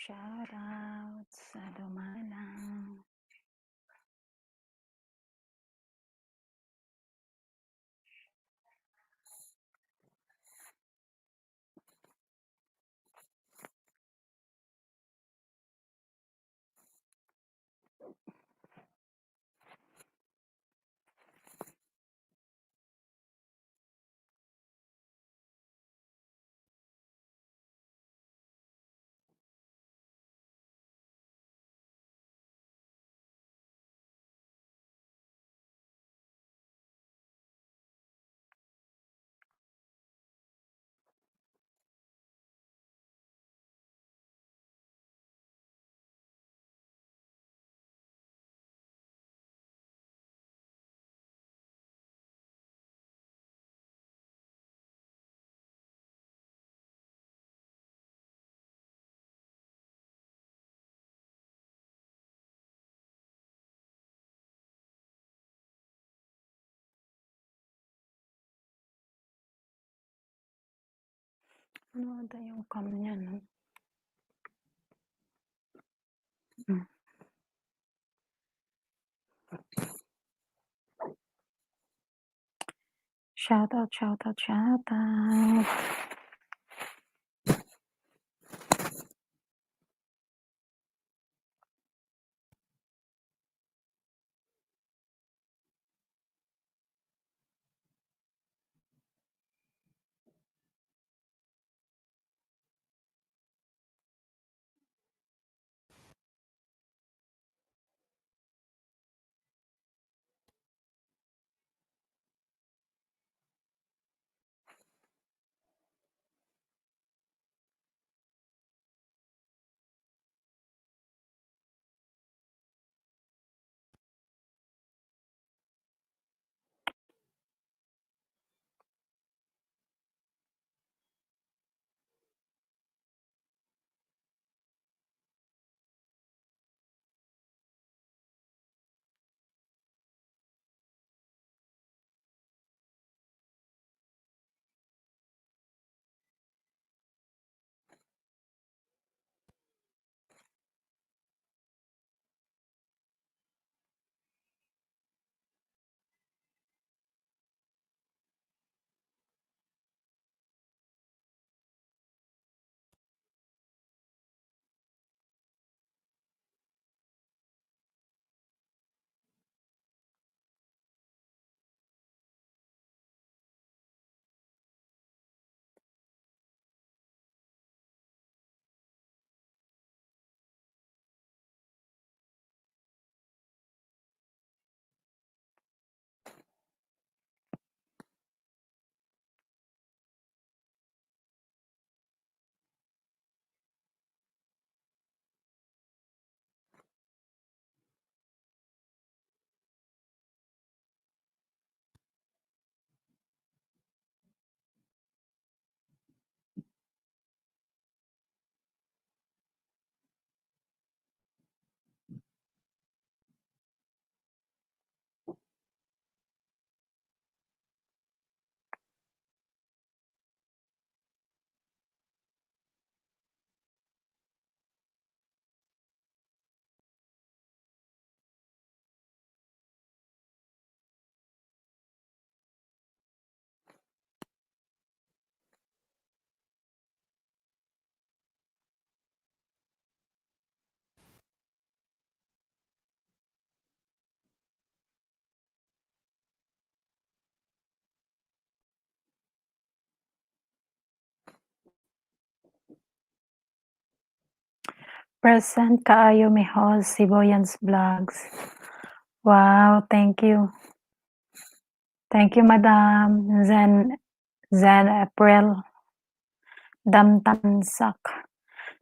Shoutout sa dumalang. Ano ata yung cam niya, no? Shoutout, shoutout, shoutout. Present kaayo mi host Siboyans Vlogs. Wow, thank you. Thank you, Madam Zen Zen April. Damtansak.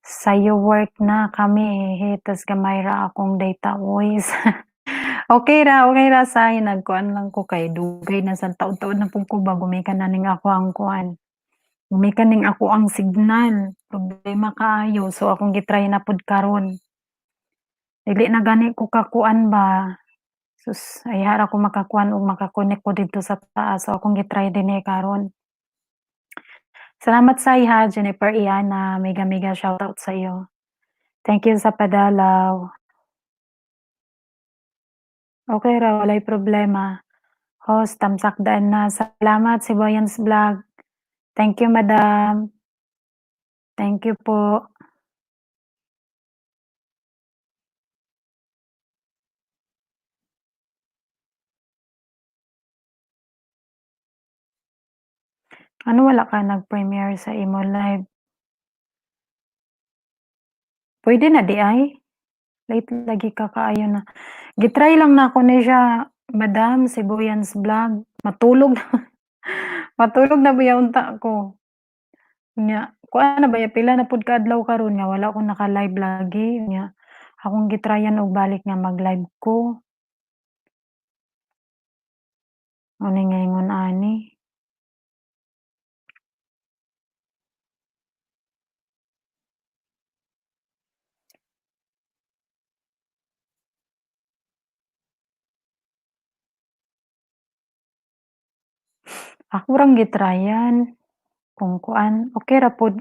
Sayo work na kami hitas gamay ra akong data voice. Okay ra say nagkuan lang ko kay dugay na sa taud-taud na pud ko ba gumikan na ning ako ang kuan. Gumikan ning ako ang signal. Problema kaayo so akong gi-try na pud karon. Dili na gani ko kakuan ba. Sus, ayha ra ko makakuan og maka-connect ko didto sa taas so akong gi-try dinhi karon. Salamat say ha, Jennifer Iana, mega mega shoutout sa iyo. Thank you sa padalaw. Okay ra, walay problema. Host, tamsak daan na. Salamat, Siboyans Vlog. Thank you, madam. Thank you po. Ano, wala ka nag-premiere sa imo live? Pwede na diay? Late lagi ka kaayo na. Gi-try lang nako ni siya, Madam Sibuyans Vlog. Matulog na. Matulog na baya unta ko. Nya, kuan na baya, pila na pud ka adlaw karon nga wala ko naka-live lagi. Nya, akong gitryan og balik nga mag-live ko. Ano nga ingon ani? Ako rang gitryan kung kuan, okay ra pod.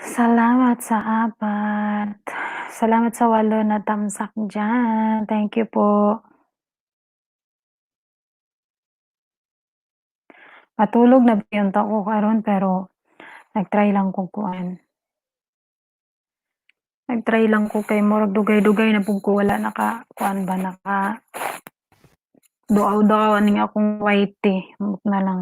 Salamat sa apat. Salamat sa walo na tamsak diyan. Thank you po. Matulog na unta ko karon pero nag-try lang ko kuan. Nag-try lang ko kay murag dugay-dugay na pud ko wala naka kuan ba, naka duaw-duaw aning akong YT, ambot na lang.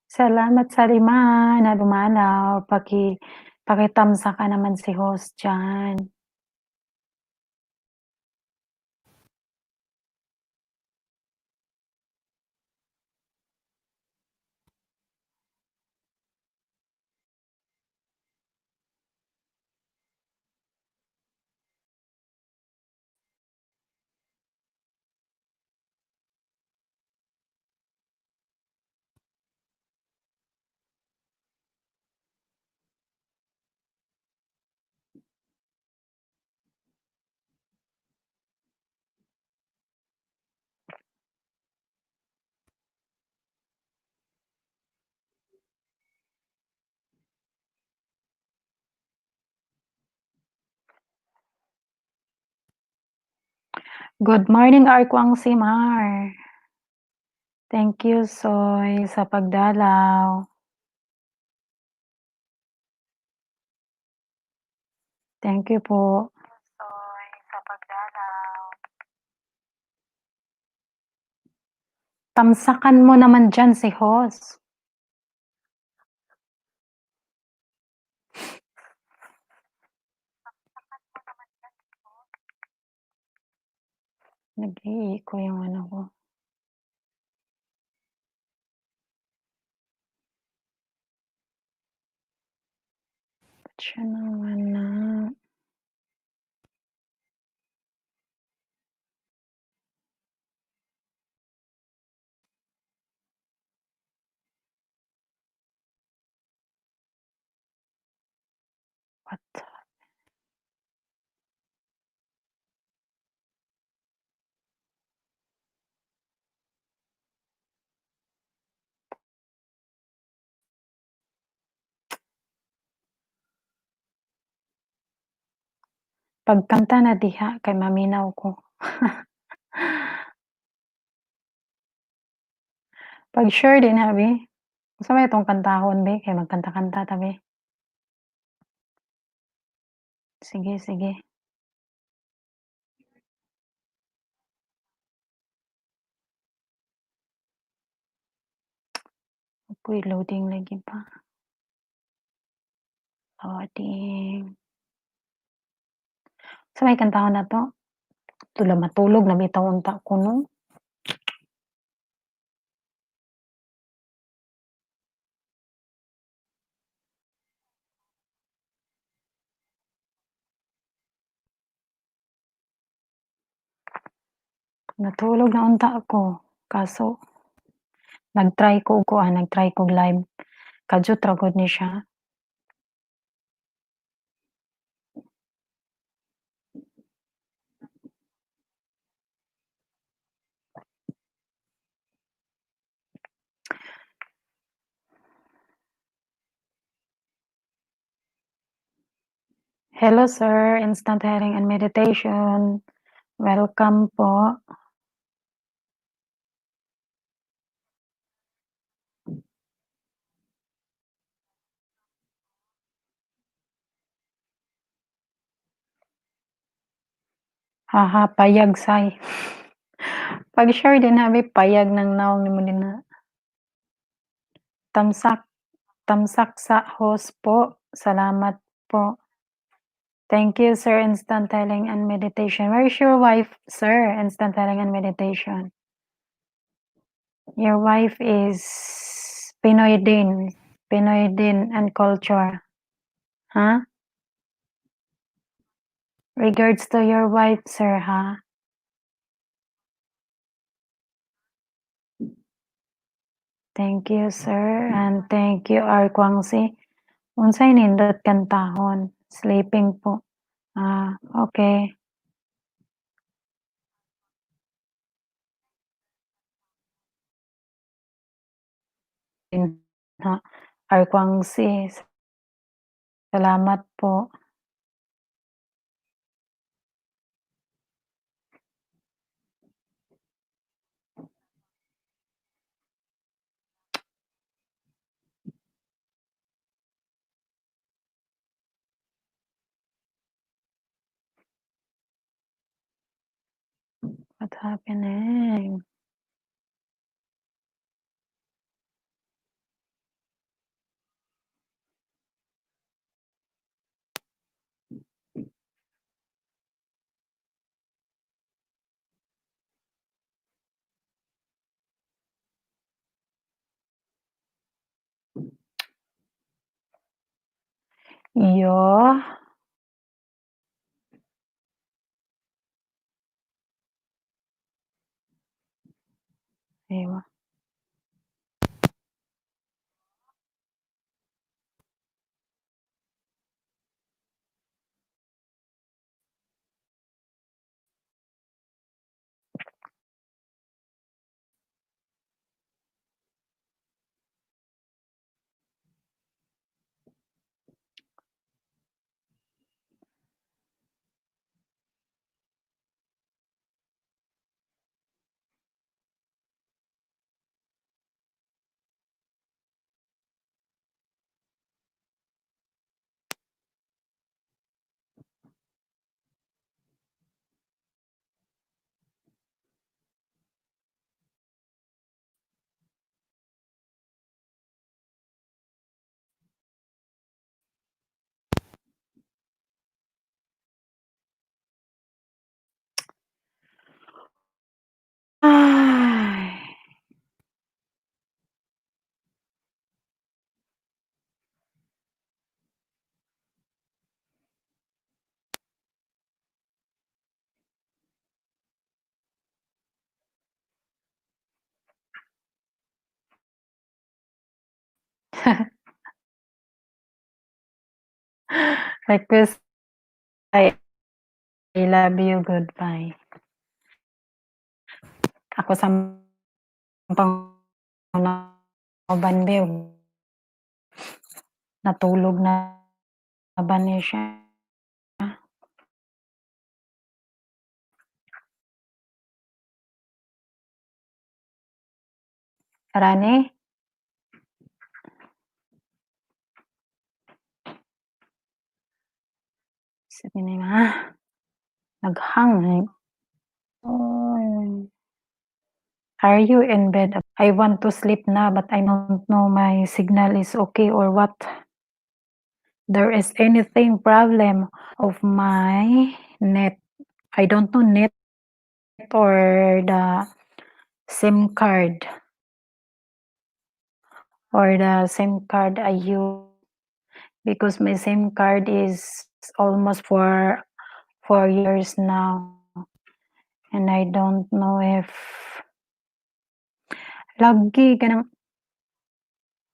Salamat sa lima na dumalaw. Pakitamsakan naman si host diyan. Good morning, Arkwang Simar. Thank you, Soy, sa pagdalaw. Thank you po. Soy, sa pagdalaw. Tamsakan mo naman dyan si host. Nag-i-echo yung ano ko. Ba't siya nawala? What the Pagkanta na diha kay maminaw ko. Pag-share din ha, be. Unsa may atong kantahon, be? Kay magkanta-kanta ta, be. Sige, sige. Uy, loading lagi pa. Loading. Unsa may kantahon nato? Tula matulog na bitaw unta ko, no? Natulog na unta ko. Kaso, nag-try ko og kuan, nag-try kog live. Kadyot ra gud ni siya. Hello, sir. Instant Healing and Meditation. Welcome po. Haha, payag say. Pag-share din ha, be, payag ng nawong nimo dinha. Tamsak, tamsak sa host po. Salamat po. Thank you, sir. Instant Healing and Meditation. Where is your wife, sir? Instant Healing and Meditation. Your wife is Pinoy din. Pinoy din and culture. Huh? Regards to your wife, sir, ha? Thank you, sir. And thank you, R. Kwangsi. Unsay nindot kantahon? Sleeping po. Ah, okay. Ha, R. Kwangsi. Salamat po. What happening? Iyo. Aywa. Request "I Love You, Goodbye." Ako sa pang be natulog na ba ni siya? Rani? Sige na, naghang eh. Oy. Are you in bed? I want to sleep na, but I don't know my signal is okay or what. There is anything problem of my net. I don't know net or the SIM card. Or the SIM card I use because my SIM card is almost for 4 years now. And I don't know if lagi kanang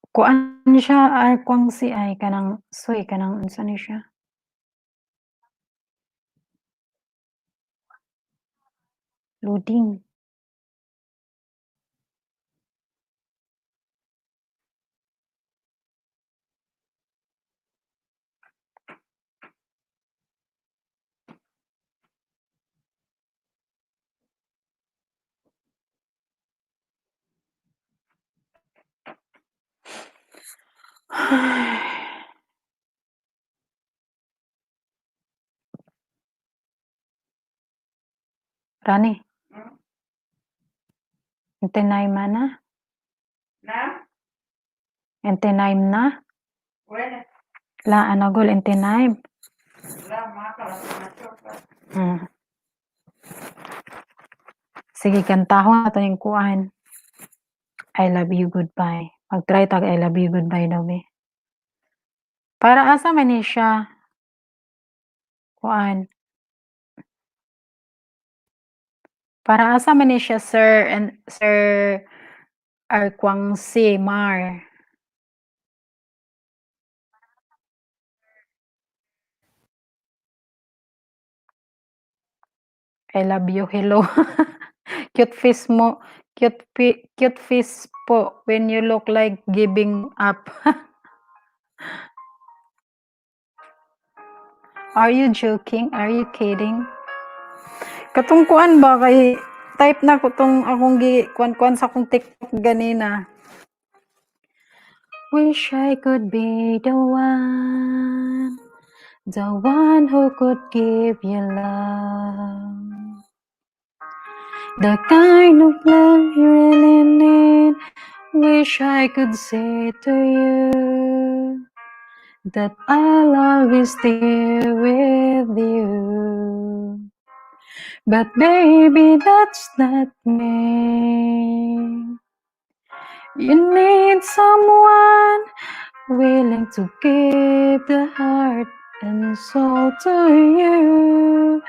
kuan siya ar kuang si ay kanang soy kanang unsa ni siya? Loading. Rani. انت نايمة na? نعم. انت نايم na? وين؟ لا، أنا أقول انت نايم. لا، ما خلص أنا شوف بس. Sige, kantahon nato ning kuan. "I Love You, Goodbye." Mag-try tag "I Love You, Goodbye" daw be. Para asa man ni siya? Kuan. Para asa man ni siya, Sir and Sir Arquangsi Mar? I love you, hello. Cute face mo, cute face po when you look like giving up. Are you joking? Are you kidding? Katong kuan ba kay type na ko tong akong gi kuan-kuan sa akong TikTok ganina. Wish I could be the one who could give you love. The kind of love you really need. Wish I could say to you that I'll always stay with you. But baby, that's not me. You need someone willing to give the heart and soul to you.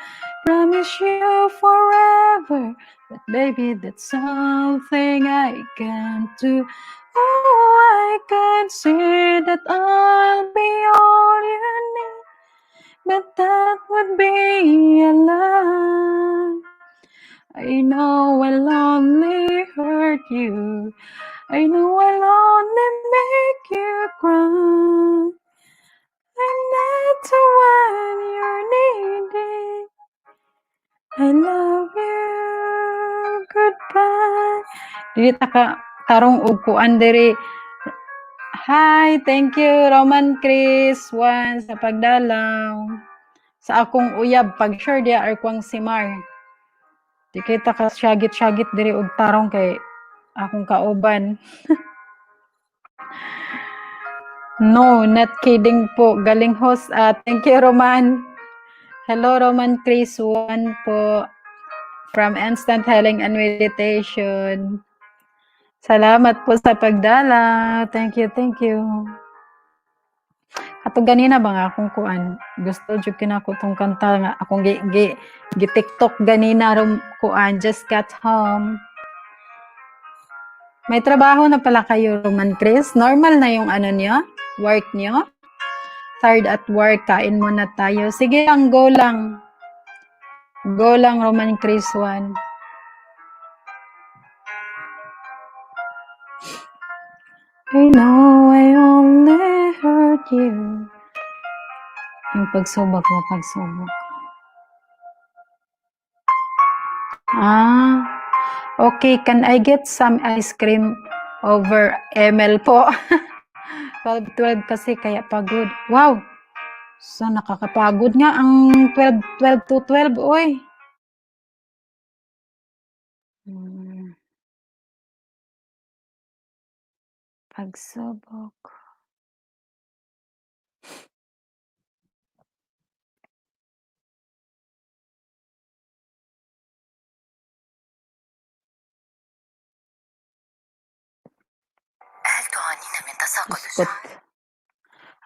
Promise you forever, but baby, that's something I can't do. Oh, I can say that I'll be all you need, but that would be a lie. I know I'll only hurt you. I know I'll only make you cry. I'm not the one you're needing. I love you. Goodbye. Dili ta ka tarong og kuan diri. Hi, thank you, Roman Chris Juan, sa pagdalaw. Sa akong uyab pag-share diya ar kuang si Mar. Di kita ka syagit-syagit diri og tarong kay akong kauban. No, not kidding po. Galing host. Ah, thank you, Roman. Hello, Roman Chris Juan po from Instant Healing and Meditation. Salamat po sa pagdalaw. Thank you, thank you. Ato ganina ba nga akong kuan, gusto jud kinako tong kanta nga akong gi TikTok ganina rom kuan, just got home. May trabaho na pala kayo, Roman Chris. Normal na yung ano niyo, work niyo. Tired at work, kain muna tayo. Sige lang, go lang. Go lang, Roman Chris 1. I know I only hurt you. Yung pagsubok mo, pagsubok. Ah, okay. Can I get some ice cream over ML po? 12-12 kasi kaya pagod. Wow! So, nakakapagod nga ang 12, 12 to 12, oy. Pagsubok. هل تعانين من تساقط Diyos الشعر؟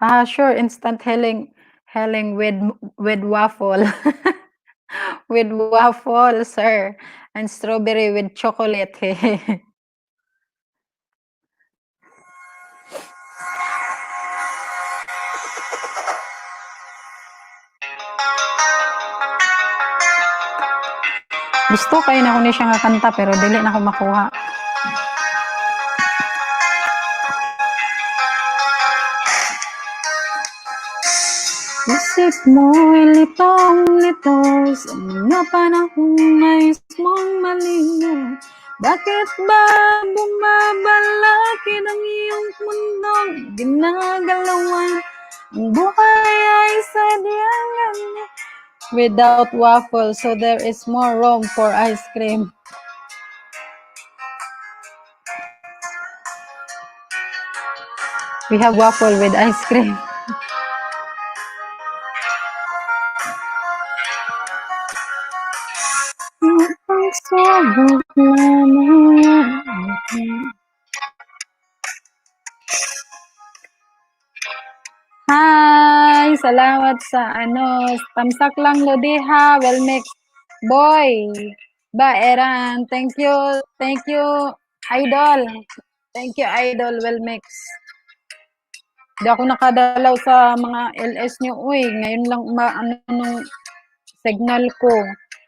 Ah, sure, instant healing healing with waffle. With waffle, sir, and strawberry with chocolate. Gusto kaayo nako ni siya nga kanta pero dili na ko makuha. Isip mo'y litong-lito sa mga panahong nais mong malingaw. Bakit ba bumabalakid ang iyong mundong ginagalawan? Ang buhay ay sadyang without waffle, so there is more room for ice cream. We have waffle with ice cream. Pagsubok na. Hi! Salamat sa ano, tamsak lang Lodi ha, well mixed boy. Ba Eran, thank you idol. Thank you, idol, well mix. Di ako nakadalaw sa mga LS nyo, uy. Ngayon lang ano nung signal ko.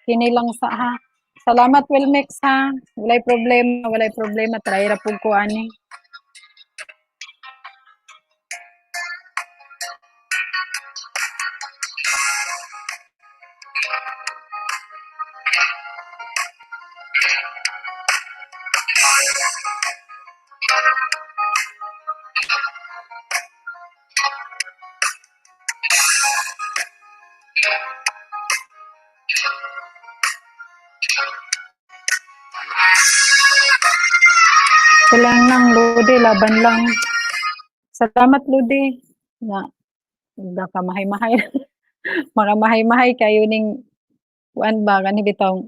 Kini lang sa ha. Salamat, well mix ha. Walay problema, walay problema. Try ra pud ko ani. Kulang lang, Lodi. Laban lang. Salamat, Lodi. Na, baka mahay-mahay. Makamahay-mahay kayo ning kuan ba kani bitaw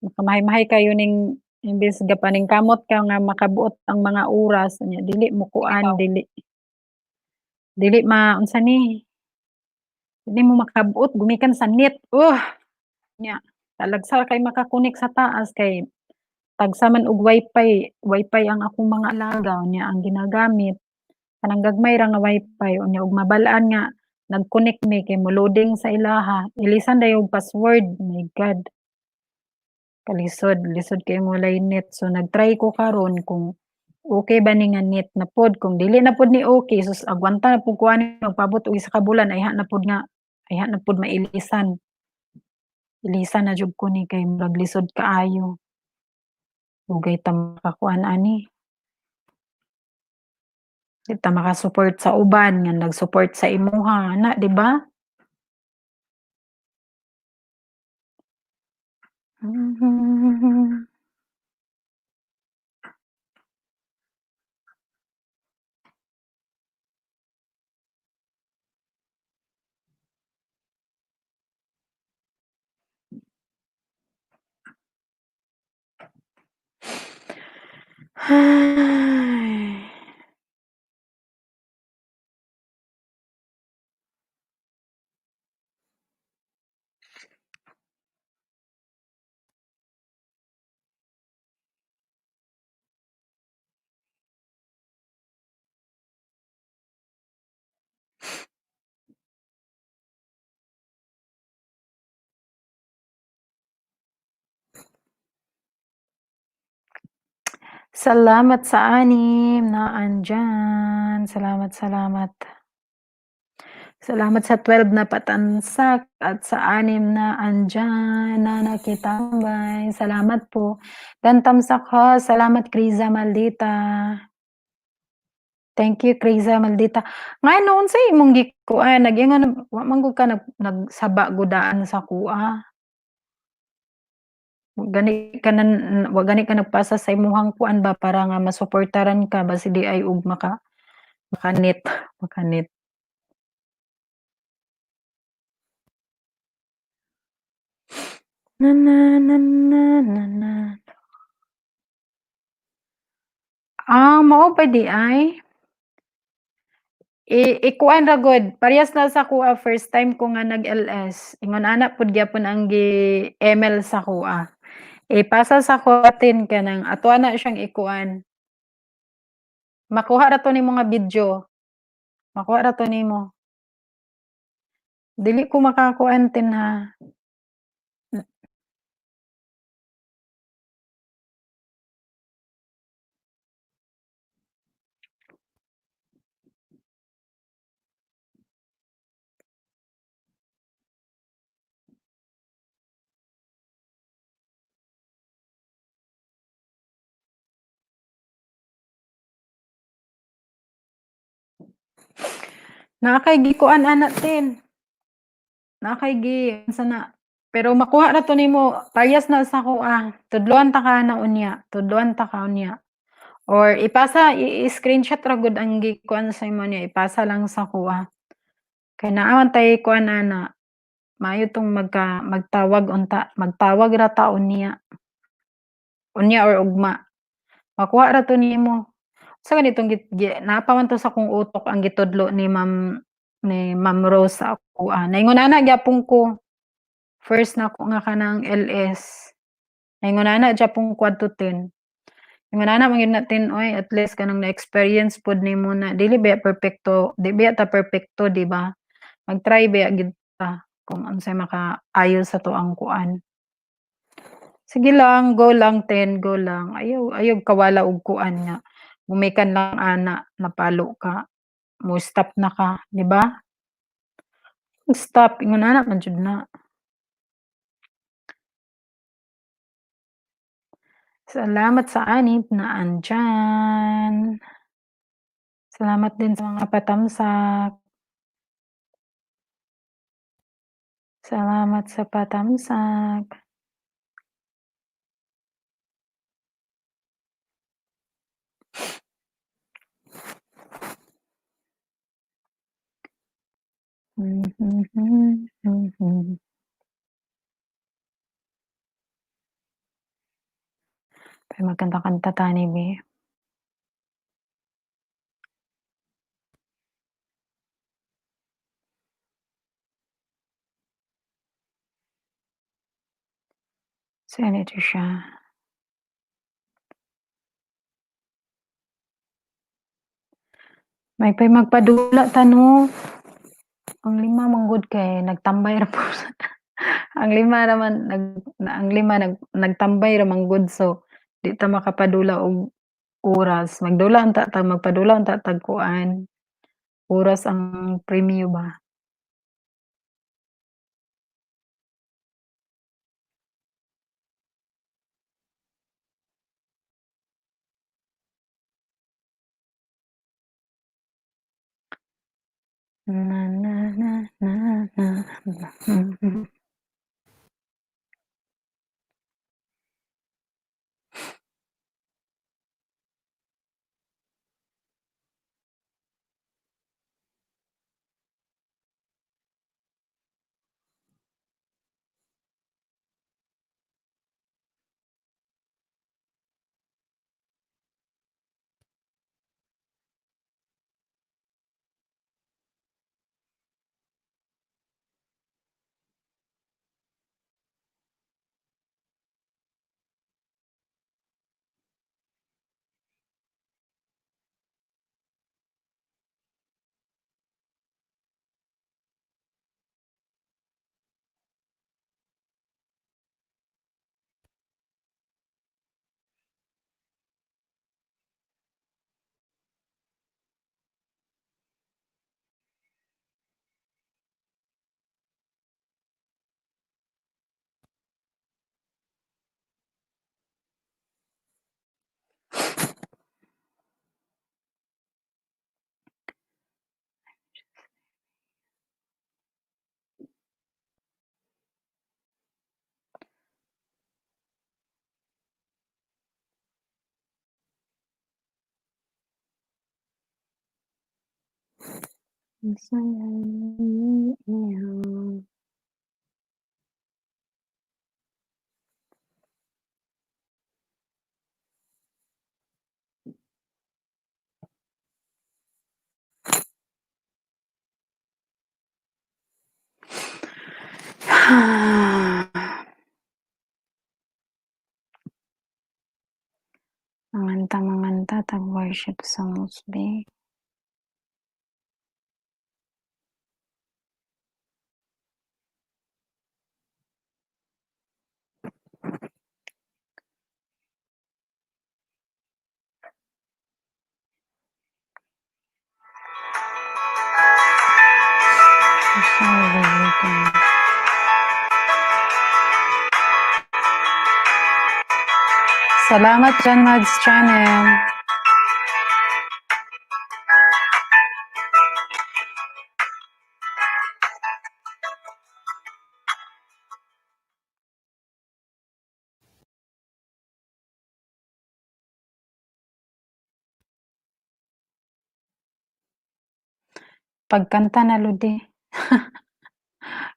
makamahay-mahay kayo ning imbes gapaning kamot ka nga makabuot ang mga oras nya dili mo kuan, dili dili ma unsa ni, dili mo makabuot gumikan sa net. Nya talagsa kay maka-connect sa taas kay tagsa man og wifi, wifi ang akong mga alaga nya ang ginagamit kanang gagmay ra nga wifi, unya og mabal-an nga nag-connect mi kay mo-loading sa ilaha, ilisan dayon og password. My God, kalisod, lisod kaayo walay net. So nag-try ko karon kung okay ba ni nga net na pod. Kung dili na pod ni okay, sus, agwanta na pud ko ani magpaabot og isa ka bulan, ayha na pod nga ayha na pod mailisan. Ilisan na jud ko ni kay murag lisod kaayo. Dugay ta makakuan ani. Di ta maka-support sa uban nga nag-support sa imuha ana, di ba? Hay. Salamat sa anim na andyan. Salamat, salamat. Salamat sa 12 na patamsak at sa anim na andyan na nakitambay. Salamat po. Dan tamsak ha. Salamat, Kriza Maldita. Thank you, Kriza Maldita. Ngano, unsay imong gikuan? Nag-ingon wa man gud ka nagsaba gudaan sa kuha. Wa gani ka nan wa gani ka nagpasa sa imuhang kuan ba para nga masuportaran ka basi di ay og maka makanit makanit. Na na na na na na. Ah, mao pa di ay? Ikuan ra gud, parehas na sa akoa, first time ko nga nag-LS, ingon ana pud gyapon ang gi-email sa akoa. Ipasa sa akoa tin kanang ato na siyang ikuan. Makuha ra to nimo nga video. Makuha ra to nimo. Dili ko makakuan, tin, ha. Naa kay gikuan ana, tin. Naa kay gi unsa na, pero makuha ra to nimo, parehas na sa akoa. Tudloan ta ka na unya, tudloan ta ka unya. Or ipasa, i-screenshot ra gud ang gikuan sa imo niya, ipasa lang sa akoa. Kay naa man tay kuan ana, maayo tong magtawag unta, magtawag ra ta unya. Unya or ugma. Makuha ra to nimo. Unsa gani tong gi gi naa pa man to sa akong utok ang gitudlo ni Ma'am Rose sa akoa. Naingon ana gyapon ko. First nako nga kanang LS. Naingon ana gyapon ko adto, tin. Ingon ana man gyud na, tin, oy, at least kanang na-experience pud nimo na dili baya perpekto, di baya ta perpekto, di ba? Mag-try baya gyud ta kung unsay makaayo sa atoang kuan. Sige lang, go lang, tin, go lang. Ayaw ayaw kawala og kuan nga gumikan lang ana napalo ka, mo-stop na ka, di ba? Stop, ingon ana man jud na. Salamat sa anib na andiyan. Salamat din sa mga patamsak. Salamat sa patamsak. Pero magkanta-kanta tani be. So, ito siya. May pay magpadula ta, no? Ang lima man gud kay nagtambay ra po. Ang lima raman nag ang lima nagtambay ra man gud, so di ta makapadula og oras. Magdula unta ta, magpadula unta tag kuan, oras ang premyo ba. Na na na na na na. Unsa iha. Manganta manganta tag worship songs be. Salamat John Mads Channel. Pagkanta na Lodi.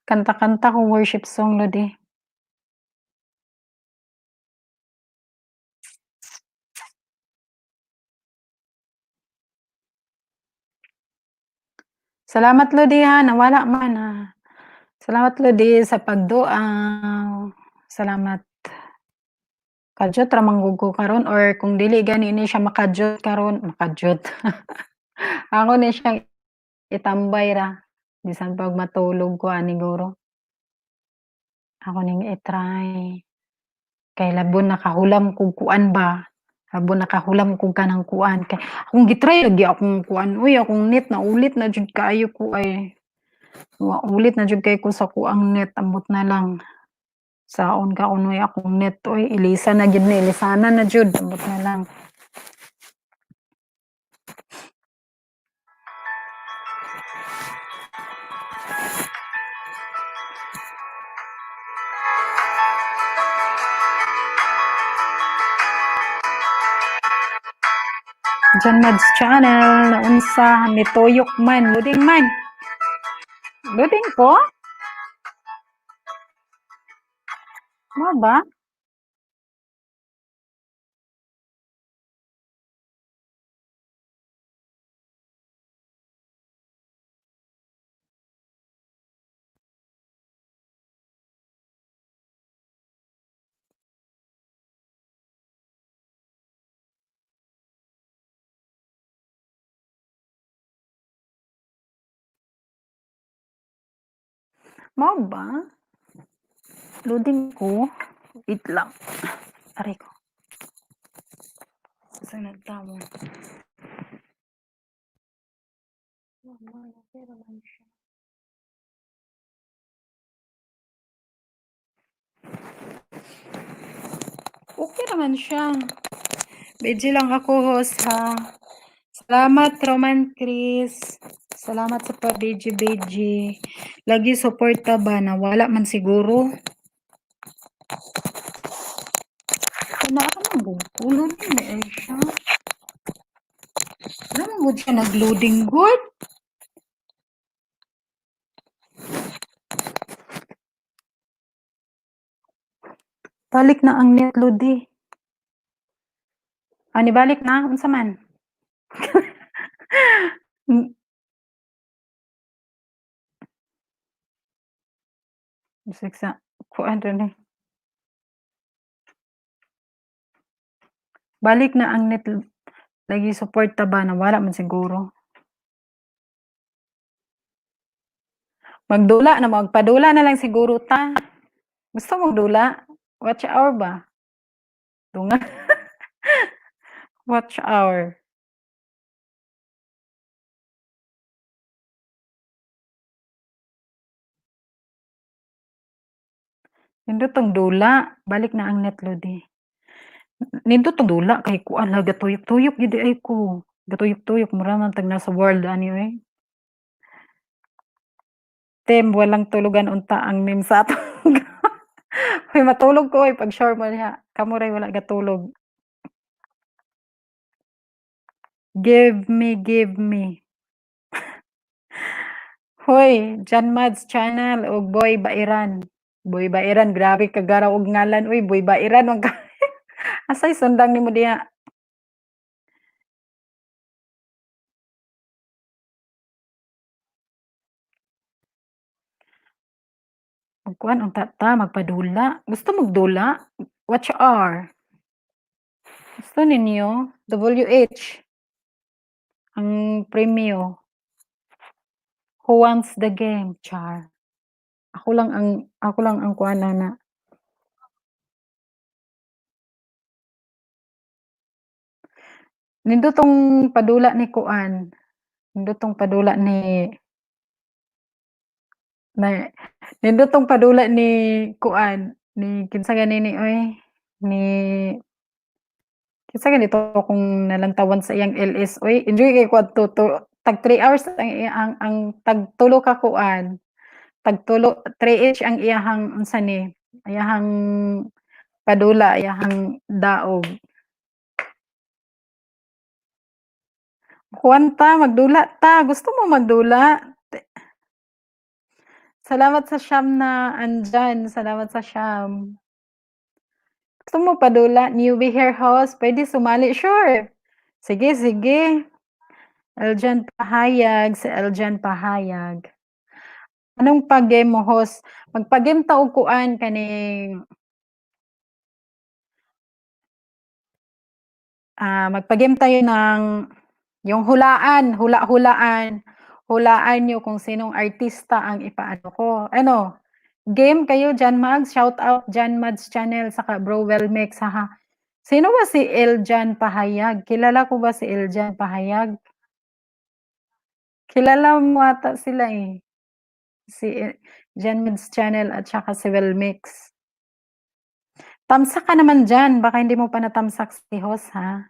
Kanta-kanta ko worship song Lodi. Salamat Lodi ha, nawala man ha. Salamat Lodi sa pagduaw. Salamat. Kadyot ra man gud ko karon or kung dili gani ni siya makadyot karon, makadyot. Ako ni siyang itambay ra bisan pag matulog ko ani guro. Ako ning i-try. Kay labon nakahulam kog kuan ba, labon nakahulam kog kanang kuan kay akong gi-try lagi akong kuan uy, akong net naulit na jud kaayo ko ay. Ulit na jud kaayo ko sa kuang net, ambot na lang. Saon ka kunoy akong net uy, ilisa na gyud ni, ilisanan na jud, ambot na lang. John Mads Channel, naunsa, nituyok man, loading man. Loading po? Mao ba? Mao ba? Loading ko? Wait lang. Aray ko. Asa nagtawag? Okay ra man siya. Okay raman siya. Busy lang ako host ha. Salamat Roman Chris. Salamat sa pa-BG-BG. Lagi suporta ba na wala man siguro. Wala ka man gud ko. Loading na eh siya. Wala man gud siya nag-loading good. Balik na ang net Lodi. Ah, nibalik na? Unsa man? Bisag sa kuan ra ni. Balik na ang net lagi suporta ba na wala man siguro. Magdula na magpadula na lang siguro ta. Gusto mo dula? Watch hour ba? Dunga. Watch hour. Nindot tong dula, balik na ang net Lodi. Nindot tong dula kay kuan la gatuyok-tuyok gyud di ay ko. Gatuyok-tuyok mura man tag nasa world ani oy. Tem, walang tulugan unta ang meme sa atong. Hoy matulog ko oy pag sure mo diha. Kamo ray wala gatulog. Give me, give me. Hoy, John Mads Channel ug Boy Bairan. Boy Bairan, grabe kagaraw og ngalan uy, Boy Bairan man ka. Asay sundang nimo diha? Magkuan unta ta, magpadula. Gusto magdula? Watch R. Gusto ninyo? WH. Ang premyo. Who wants the game? Char. Ako lang ang kuan ana. Nindot tong padula ni kuan. Nindot tong padula ni na nindot tong padula ni kuan ni kinsa gani ni oy ni kinsa gani to akong nalantawan sa iyang LS oy. Enjoy kay ko adto to tag 3 hours ang tag tulo ka kuan. Tag tulo 3H ang iyahang unsa ni iyahang padula, iyahang daog. Kuan ta, magdula ta. Gusto mo magdula? Salamat sa siyam na andyan. Salamat sa siyam. Gusto mo padula? Newbie here host. Pwede sumali? Sure. Sige, sige. Eljan Pahayag. Si Eljan Pahayag. Anong pa-game mo, host? Magpa-game ta og kuan kaning magpa-game tayo ng yung hulaan, hula-hulaan. Hulaan niyo kung sinong artista ang ipaano ko. Ano? Game kayo, Jan Mags. Shout out Jan Mads Channel saka Bro Wellmix, haha. Sino ba si Eljan Pahayag? Kilala ko ba si Eljan Pahayag? Kilala mo ata sila eh. Si Jan Mads Channel at saka si Wellmix. Tamsak ka naman dyan. Baka hindi mo pa natamsak si host, ha?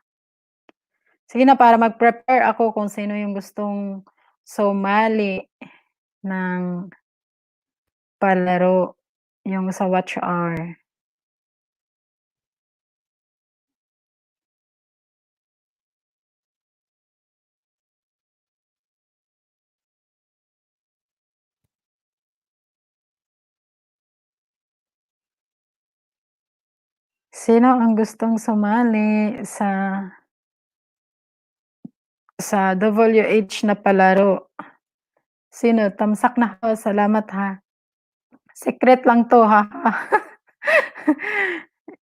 Sige na, para mag-prepare ako kung sino yung gustong sumali ng palaro, yung sa Watch Hour. Sino ang gustong sumali sa WH na palaro? Sino? Tamsak na ako. Salamat ha. Secret lang to ha.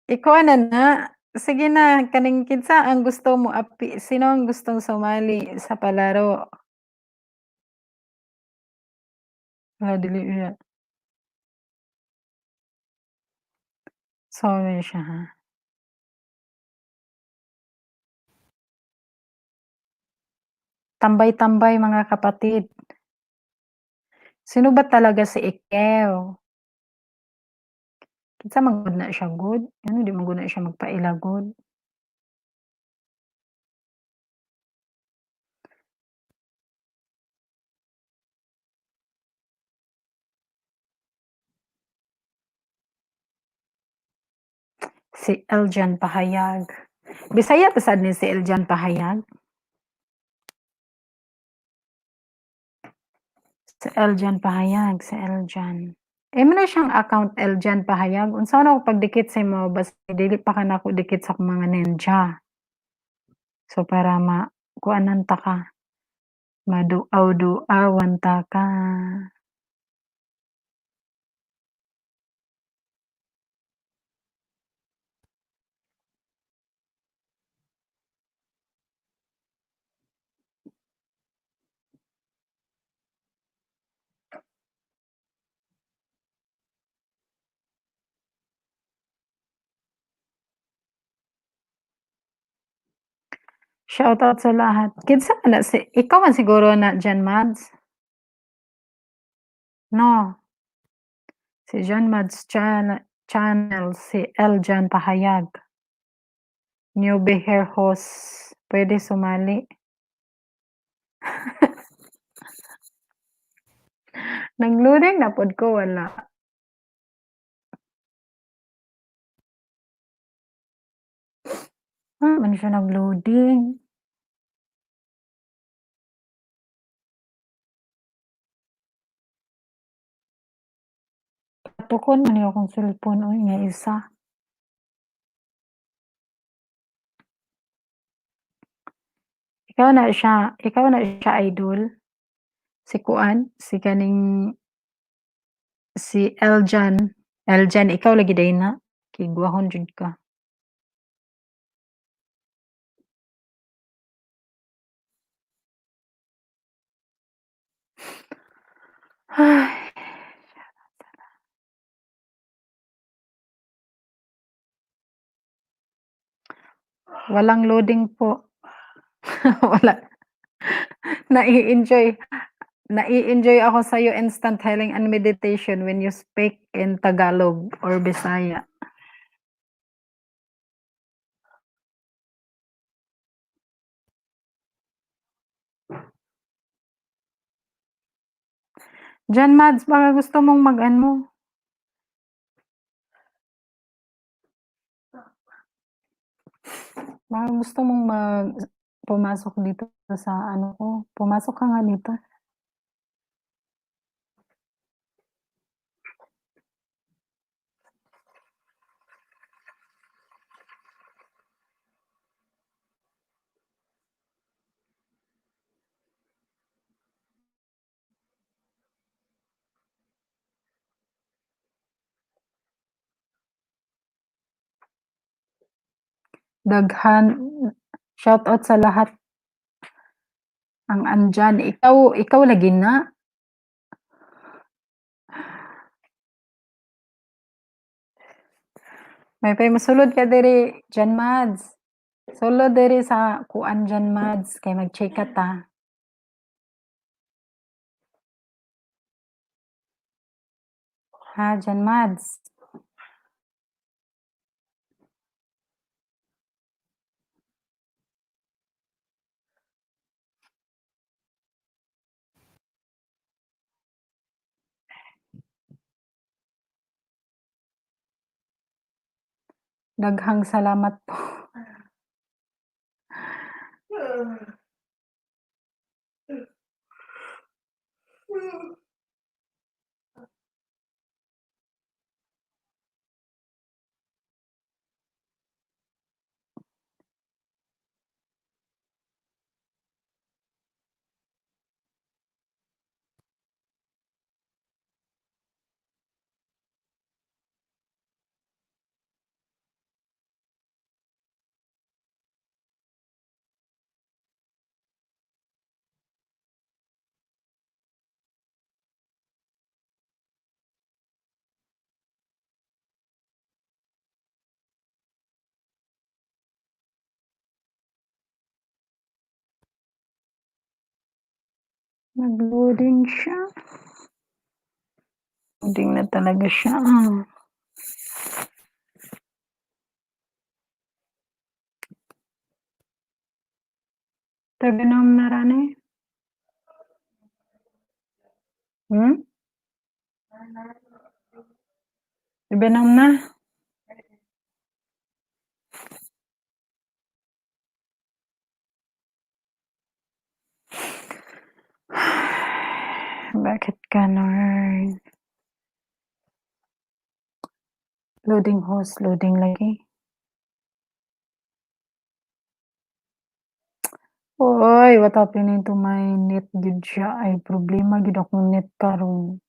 Ikaw na na. Sige na, kaning kinsa ang gusto mo api, sino ang gustong sumali sa palaro? Wala, dili iya. Sorry siya ha. Tambay-tambay, mga kapatid. Sino ba talaga si Ikew? Kinsa man gud na siya gud? Ngano di man gud na siya magpaila gud? Si Eljan Pahayag. Bisaya pa sad ni si Eljan Pahayag? Si Eljan Pahayag, si Eljan. Eh, mo na siyang account Eljan Pahayag. Unsa na ako pagdikit sa imo basta dili pa ka nako dikit sa akong mga ninja. So para ma kuanan ta ka. Maduaw-duawan ta ka. Shoutout sa lahat. Kinsa man na si ikaw man siguro na Jan Mads? No. Si John Mads Channel, si Eljan Pahayag. Newbie hair host. Pwede sumali. Nag-loading na pod ko, wala. Ah, man siya nag-loading. Tukon man ni akong cellphone oy nga isa. Ikaw na siya, idol. Si kuan, si kaning si Eljan. Eljan, ikaw lagi day na. Kay gwahon jud ka. Ay. Walang loading po. Wala. Nai-enjoy ako sa'yo, instant healing and meditation when you speak in Tagalog or Bisaya. Diyan, Mads, baka gusto mong mag-ano. Baka gusto mong pumasok dito sa ano ko. Pumasok ka nga dito. Daghan shout out sa lahat ang andyan. Ikaw lagi na. May pay mosulod ka diri, Jan Mads. Sulod diri sa kuan, Jan Mads, kay mag-check ka ta. Ha, Jan Mads. Daghang salamat po. Nag-loading siya. Loading na talaga siya. Ah. Tabinom na rani. Ibinom na? Bakit ganon? Loading host, loading lagi. Oy, what happening to my net gyud siya? Ay, problema gyud akong net karon.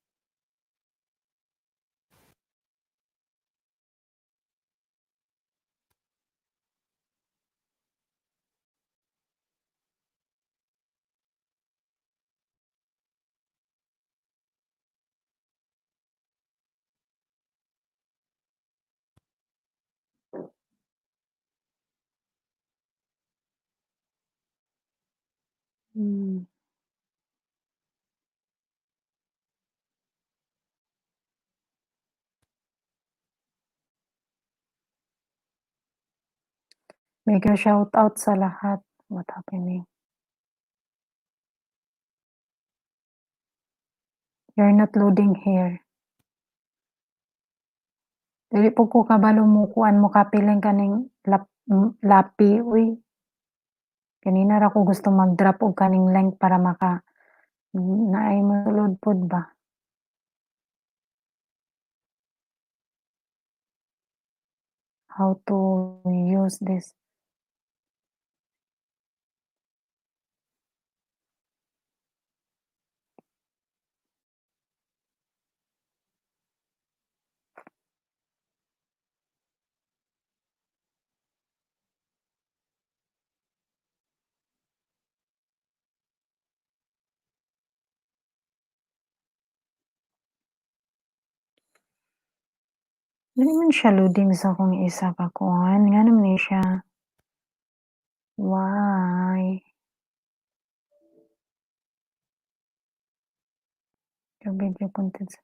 Mega shoutout sa lahat. What happening? You're not loading here. Dili po ko kabalo mo kuan mo kapiling kaning lapi uy. Kanina ra ko gusto mag-drop og kaning link para maka naay mosulod pod ba. How to use this. Dili man siya loading sa akong isa ka kuan, ngano man ni siya? Why? Your video contents.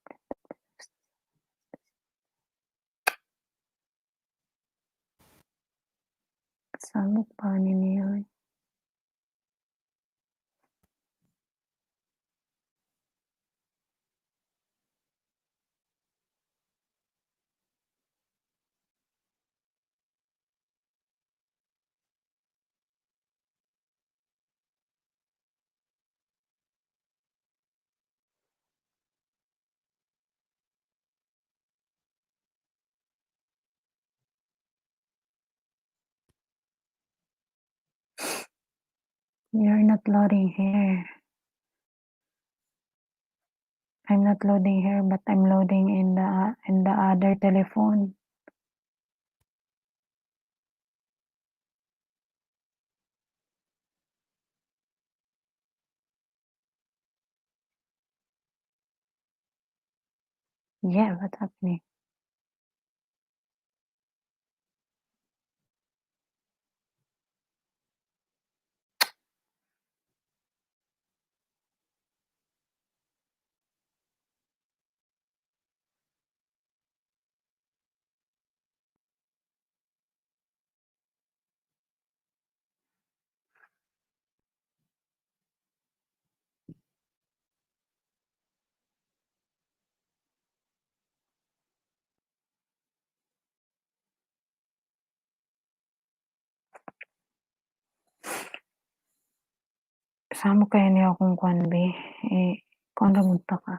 Samok pa ni niya, oy. You're not loading here. I'm not loading here, but I'm loading in the other telephone. Yeah, what happening? Samok kaayo ni akong kuan be, eh, kuan ra man ta ka.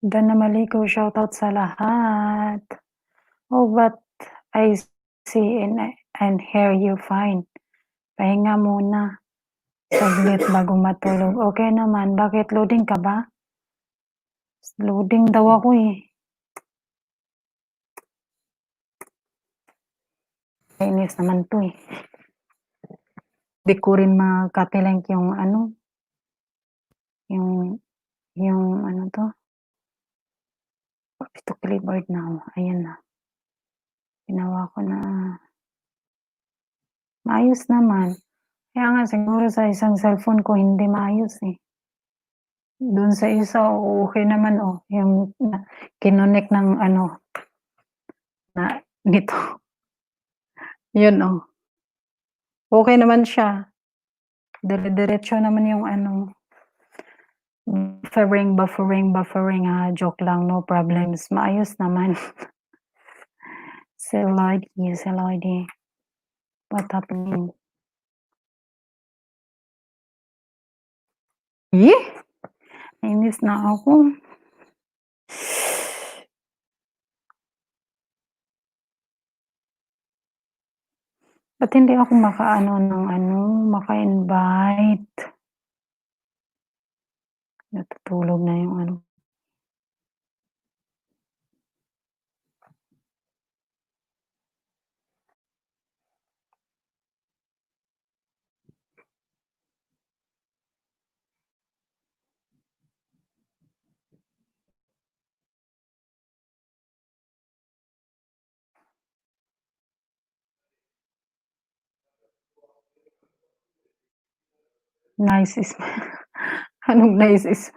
Dana Maliko, shoutout sa lahat. Oh, but I see and hear you fine. Pahinga muna. Saglit bago matulog. Okay naman. Bakit, loading ka ba? Loading daw ako eh. Kainis naman to eh. Di ko rin ma-copy link yung ano. Yung ano to. Copy to clipboard now. Ayan na. Ginawa ko na. Maayos naman. Kaya nga siguro sa isang cellphone ko hindi maayos eh. Doon sa isa, okay naman oh. Yung na, kinonek ng ano na nito. Yun oh. Okay naman siya. Dire-diretso naman yung ano. Buffering, buffering, buffering ha. Joke lang, no problems. Maayos naman. Si Lodi, si Lodi. What happening? Eh! Nainis na ako. Ba't hindi ako makaano ng ano, maka-invite? Natutulog na yung ano. Nice smile. Anong nice smile?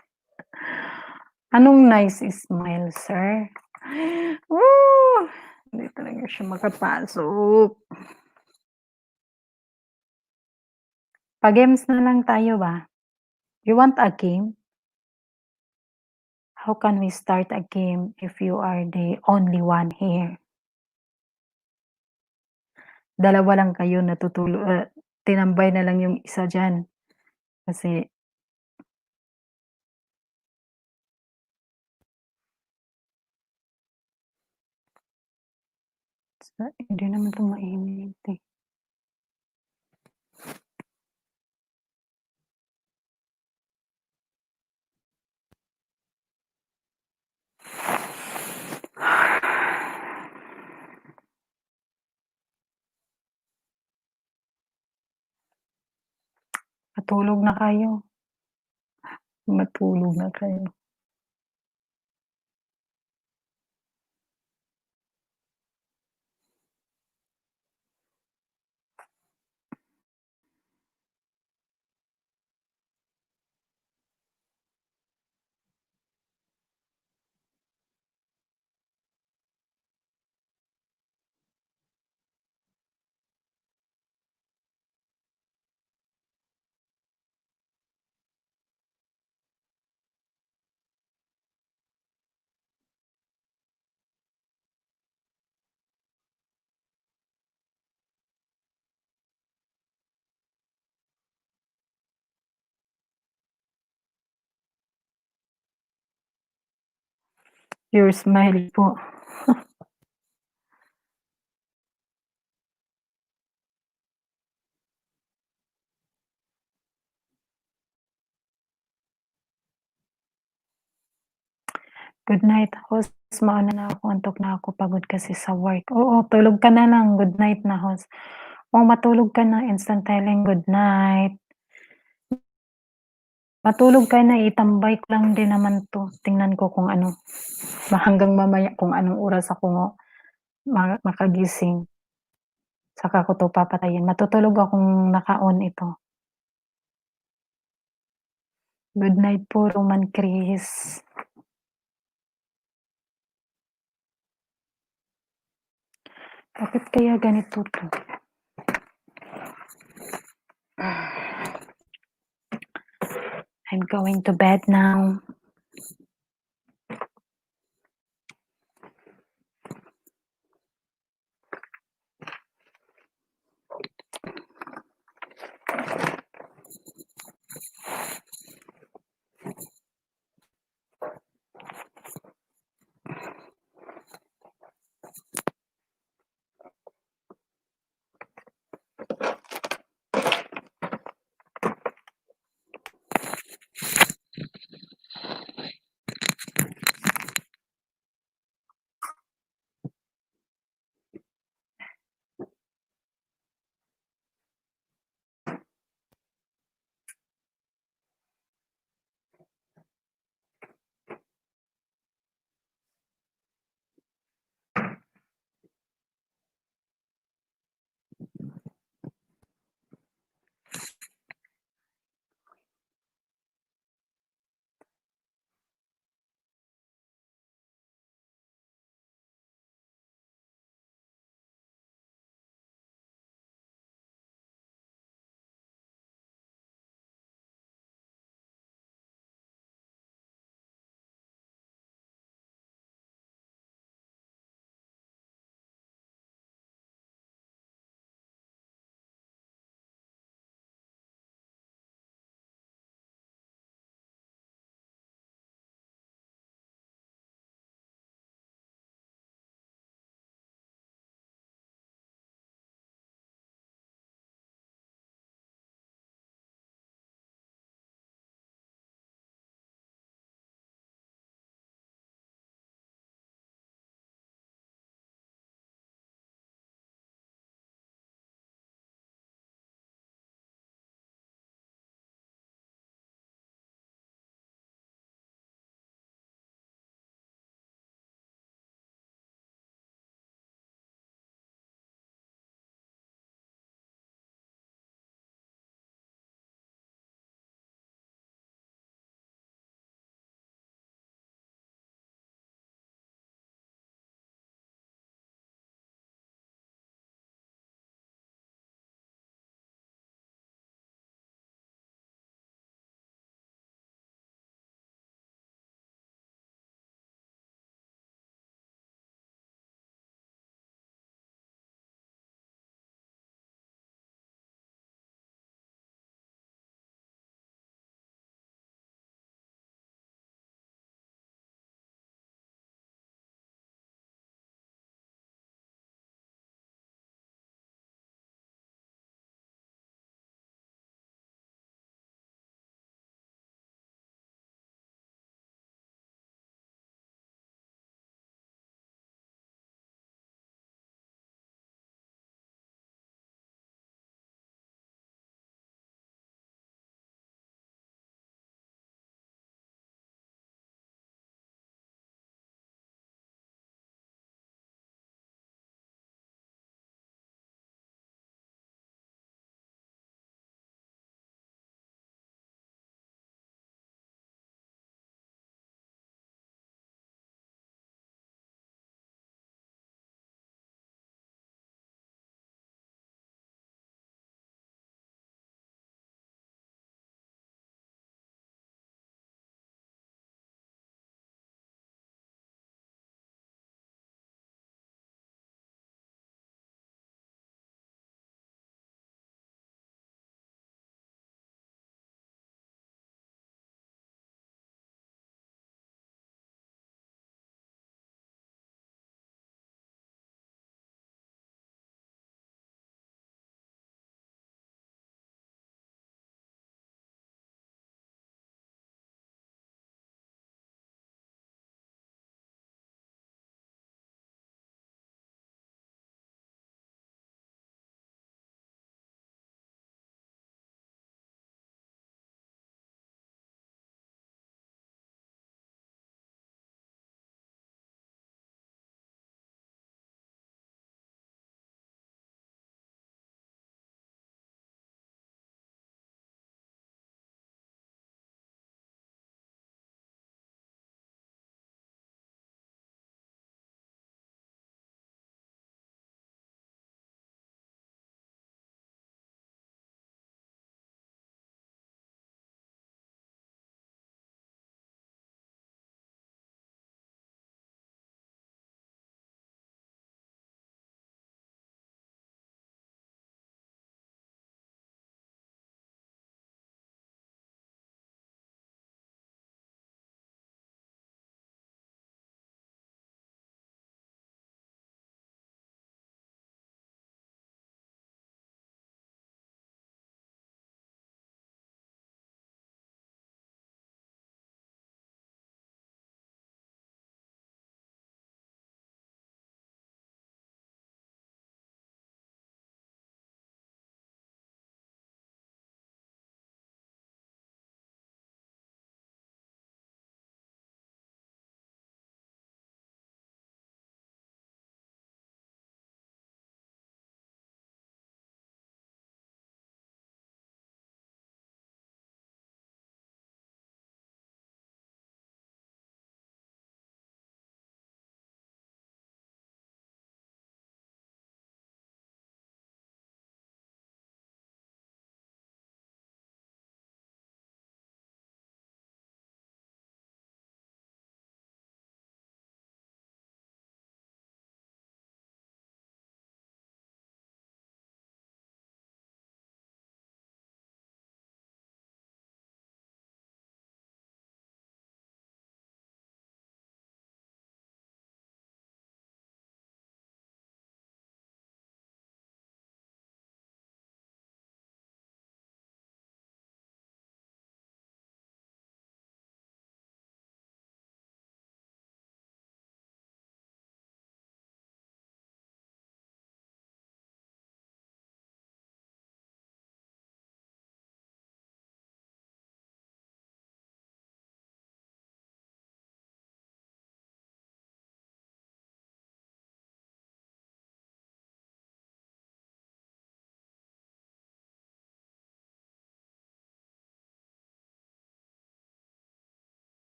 Anong nice smile, sir? Woo! Hindi talaga siya makapasok. Pa-games na lang tayo ba? You want a game? How can we start a game if you are the only one here? Dalawa lang kayo tinambay na lang yung isa diyan. Kasi sa hindi naman 'to mainit, eh. Matulog na kayo. Matulog na kayo. Your smile po. Good night, host. Mauna na ako, antok na ako, pagod kasi sa work. Oo, tulog ka na lang. Good night na, host. Oo, matulog ka na. Instant telling good night. Matulog ka na, itambay ko lang din naman 'to. Tingnan ko kung ano, hanggang mamaya kung anong oras ako makagising. Saka ko 'to papatayin. Matutulog akong naka-on ito. Good night po, Roman Chris. Bakit kaya ganito 'to? I'm going to bed now.